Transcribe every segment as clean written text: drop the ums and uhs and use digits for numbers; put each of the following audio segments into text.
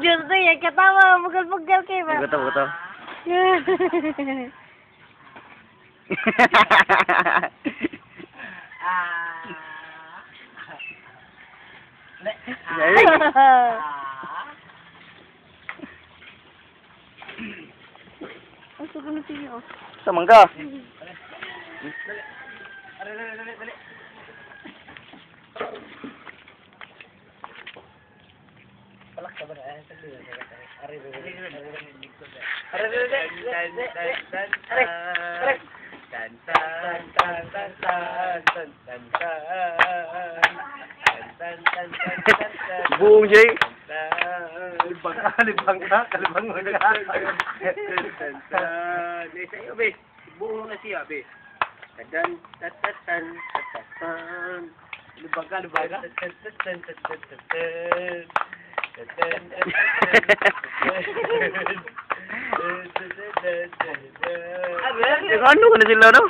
Video to yan. Katawa, bugal-bugal kayo ba? Buto, buto. Ang sugo na siya. Sa mangga. Buong Jay. Libang ka, libang ka, kalibang ka. Sa'yo, be. Buong na siya, be. Tadan, tatatan, tatatan. Libang ka, libang ka. Tatatan, tatatan. Tatan, tatatan. Ano ka na sila, no?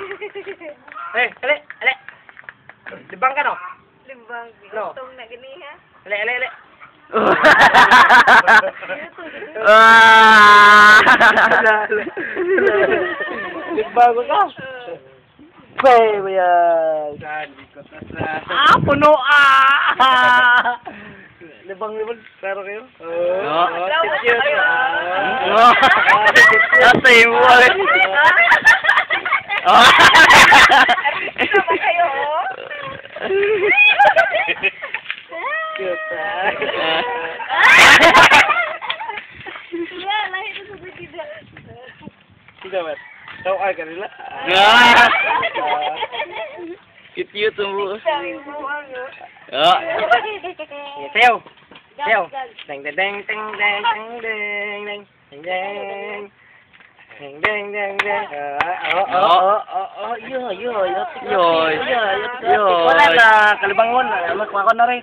Eh, ali, ali. Libang ka, no? Limbang. No. Gustong na gani ha. Ali, ali, ali. Ah! Bago ka. Baby, yan. Ah, puno ah! Libang libang, pero kayo? No. Oh, cute. No. Nasa imo. Oh. Artista ba kayo? Oh? Cute ah. Yeah, lahi na sa sakida. Sige, man. Tao ka kanila. Ah. Cute cute ang buo. Sabi mo ano. Ah. Sige, sayaw. Sayaw. Deng, deng, deng, deng, deng, deng, deng, deng, deng. Deng, deng, deng, deng. Ah, oh, oh, oh, oh, oh, yo, yo, yo, Yoy. yo, yo, Yoy. Wala na, kalibangon. Magkwakon na rin.